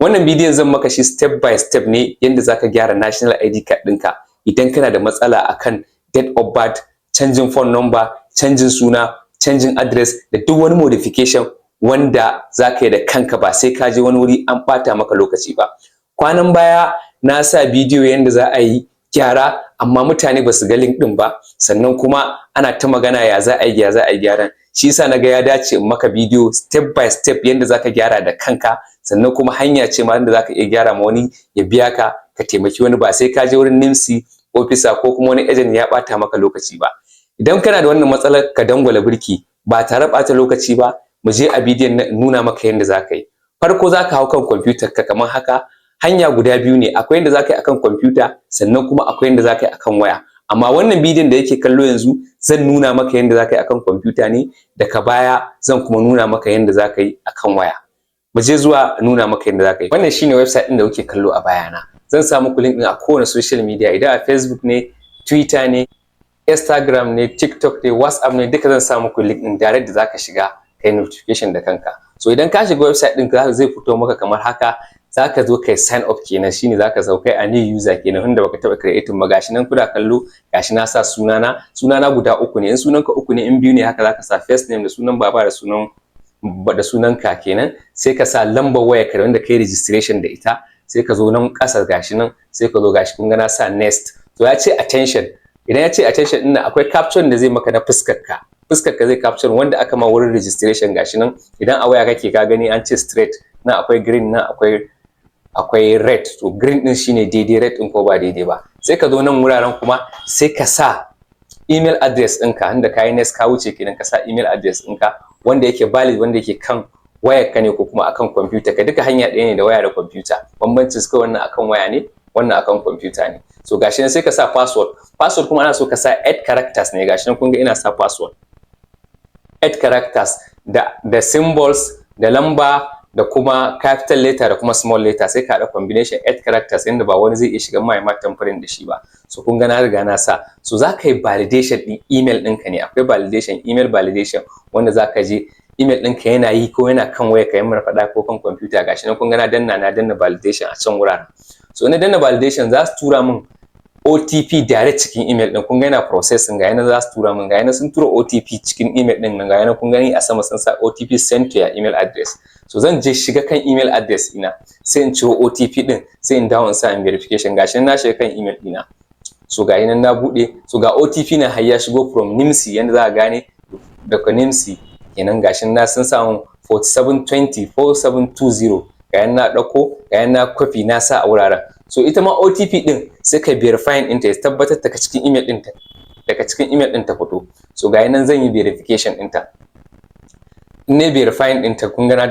Wannan bidiyon zan maka shi step by step ne, yadda zaka gyara national ID card ɗinka idan kana da matsala akan date of birth, canjin phone number, canjin suna, canjin address da duk wani modification wanda zaka yi da kanka, ba sai ka je wani wuri an ɓata maka lokaci ba. Kwanan baya na sa bidiyo yadda za a yi gyara, amma mutane ba su ga link ɗin ba. Sannan kuma ana ta magana ya za a yi, ya za a yi gyaran. Shi yasa naga ya dace in maka bidiyo step by step yadda zaka gyara da kanka. Sannan kuma hanya ce ma da zaka iya gyara ma wani ya biya ka, ka taimaki wani, ba sai ka je wurin NIMC officer ko kuma wani agent ya ɓata maka lokaci ba. Idan kana da wannan matsalar, ka dangwala birki. Ba tare ɓata lokaci ba, mu je a bidiyon na nuna maka yadda zaka yi. Farko zaka hau kan kwamfutar ka kamar haka. Hanya guda biyu ne: akwai yadda zaka yi akan kwamfuta, sannan kuma akwai yadda zaka yi akan waya. Amma wannan bidiyon da yake kallo yanzu, zan nuna maka yadda zaka yi akan kwamfuta ne. Daga baya zan kuma nuna maka yadda zaka yi akan waya. Mu je zuwa nuna maka yadda zaka yi. Wannan shine website ɗin da kuke kallo a bayana. Zan sa muku link ɗin a kowane social media, idan a Facebook ne, Twitter ne, Instagram ne, TikTok ne, WhatsApp ne, duka zan sa muku link ɗin direct da zaka shiga kai notification da kanka. So idan ka shiga website ɗin, zai fito maka kamar haka. Zaka zo kai sign up kenan, shine zaka zo kai a new user kenan, wanda baka taba creating ba. Gashi nan kuna kallo, gashi na sa sunana. Sunana guda uku ne. In sunanka uku ne, in biyu ne, haka zaka sa first name da sunan baba da sunan ka kenan. Sai ka sa lambar waya ka wanda kai registration da ita. Sai ka zo nan ƙasa, gashi nan, sai ka zo, gashi kun ga na sa next. To ya ce attention. Idan ya ce attention ɗin, akwai capture da zai maka na fuskar ka. Fuskar ka zai capture wanda aka ma wurin registration. Gashi nan, idan a waya kake, ka gani an ce straight. Nan akwai green, nan akwai red. To green din shine daidai, red din ko ba daidai ba. Sai ka zo nan wuraren kuma, sai ka sa email address ɗinka. Inda ka yi next, ka wuce kenan. Ka sa email address ɗinka wanda yake valid, wanda yake kan wayar ka ne ko kuma akan kwamfuta ka. Duka hanya ɗaya ne da waya da kwamfuta, bambancin su kawai wannan akan waya ne, wannan akan kwamfuta ne. So gashi nan, sai ka sa password. Password kuma ana so ka sa 8 characters ne. Gashi nan kun ga ina sa password 8 characters da symbols da lamba da kuma capital letter da kuma small letter. Sai ka haɗa combination 8 characters inda ba wani zai iya shiga mai ma tampering da shi ba. So kun ga na riga na sa. So za ka yi validation ɗin email ɗinka ne. Akwai validation, email validation, wanda za ka je email ɗinka yana yi ko yana kan waya ka yi mara faɗa ko kan kwamfuta. Gashi nan kun ga na danna validation a can wuraren. So na danna validation, za su tura min OTP direct cikin email ɗin. Kun ga yana processing. Ga yana za su tura min, ga yana sun tura OTP cikin email ɗin nan. Ga yana kun gani a sama sun sa "OTP sent to your email address". So zan je shiga kan email address ina, sai in ciro OTP ɗin, sai in dawo in sa in verification. Gashi nan na shiga kan email ɗina. So ga nan na buɗe. So ga OTP na har ya shigo from NIMC. Yanda za a gane daga NIMC kenan, gashi na sun samu 4720, 4720. Ga yan na ɗauko, ga yan na copy, na sa a wuraren. So ita ma OTP ɗin sai ka verify ɗinta, ya tabbatar daga cikin email ɗin ta fito. So ga nan zan yi verification ɗinta. In ne verifying ɗinta, kun ga na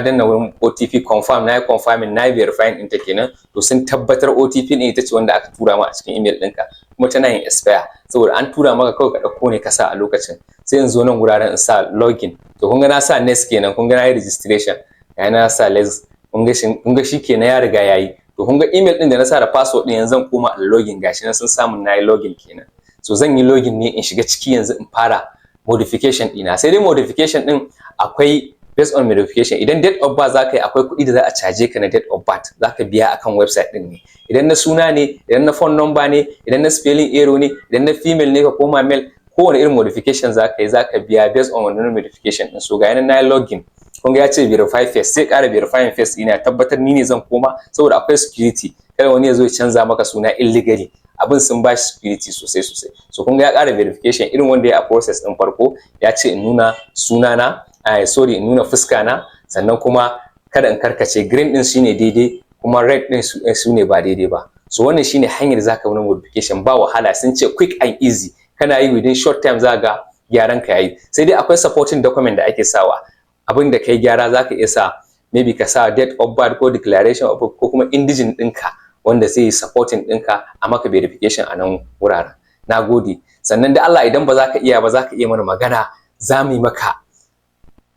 danna wurin OTP confirm. Na yi confirming, na yi verifying ɗinta kenan. To sun tabbatar OTP ɗin ita ce wanda aka tura ma a cikin email ɗinka, kuma tana yin expire saboda an tura maka kawai ka ɗauko ne ka sa a lokacin. Sai in zo nan wuraren in sa login. To kun ga na sa next kenan. Kun ga na yi registration, ga na sa next. Kun ga shi kenan, ya riga ya yi. To kun ga email ɗin da na sa da password ɗin, yanzu zan koma a login. Gashi nan sun samu na yi login kenan. So zan yi login ne in shiga ciki yanzu in fara modification ɗina. Sai dai modification ɗin akwai based on modification. Idan date of birth zaka yi, akwai kuɗi da za a caje ka na date of birth, zaka biya akan website ɗin ne. Idan na suna ne, idan na phone number ne, idan na spelling error ne, idan na female ne ka koma male, kowane irin modification zaka yi, zaka biya based on wannan modification ɗin. So ga yanan na yi login. Kun ga ya ce verify face. Sai ƙara verifying face ina, tabbatar ni ne zan koma, saboda akwai security, kada wani ya zo ya canza maka suna illegally. Abin sun ba shi security sosai sosai. So kun ga ya ƙara verification irin wanda ya a process ɗin farko. Ya ce in nuna sunana, ay sorry, in nuna fuska na, sannan kuma kada in karkace. Green ɗin shine daidai, kuma red ɗin su ne ba daidai ba. So wannan shine hanyar da zaka wani modification, ba wahala. Sun ce quick and easy. Kana yi within short time za ga gyaran ka yayi. Sai dai akwai supporting document da ake sawa. Abin da kai gyara, zaka iya sa maybe ka sa date of birth ko declaration of ko kuma indigene ɗinka wanda zai yi supporting ɗinka a maka verification a nan wuraren. Na gode. Sannan da Allah, idan ba za ka iya ba, za ka iya mana magana, za mu yi maka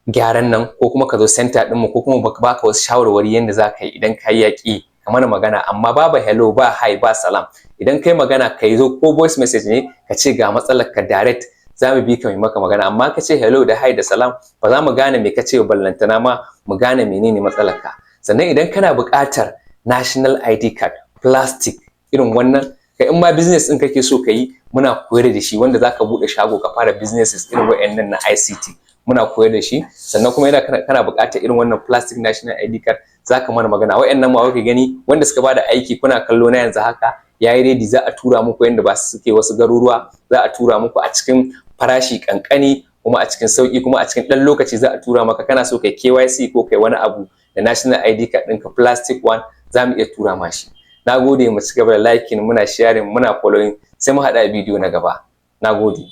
gyaran nan, ko kuma ka zo center ɗinmu, ko kuma baka wasu shawarwari yadda za ka yi. Idan ka yi yaƙi, ka mana magana, amma babu hello, ba hi, ba salam. Idan kai magana, ka yi zo ko voice message ne, ka ce ga matsalar ka direct, za mu bi ka mai maka magana. Amma ka ce hello da hi da salam, ba za mu gane me ka ce, ballantana ma mu gane menene matsalar ka. Sannan idan kana buƙatar national ID card plastic irin wannan, kai, in ma business ɗin kake so ka yi, muna koyar da shi, wanda zaka buɗe shago ka fara businesses irin waɗannan na ICT, muna koyar da shi. Sannan kuma yana kana buƙatar irin wannan plastic national ID card, zaka mana magana. Waɗannan ma kuke gani, wanda suka bada aiki, kuna kallo na yanzu haka yayi ready, za a tura muku. Yanda ba su suke wasu garuruwa, za a tura muku a cikin farashi kankani, kuma a cikin sauki, kuma a cikin ɗan lokaci za a tura maka. Kana so kai KYC ko kai wani abu da national ID card ɗinka plastic one, za mu iya tura ma shi. Na gode. Mu ci gaba da liking, muna sharing, muna following. Sai mu haɗa bidiyo na gaba. Na gode.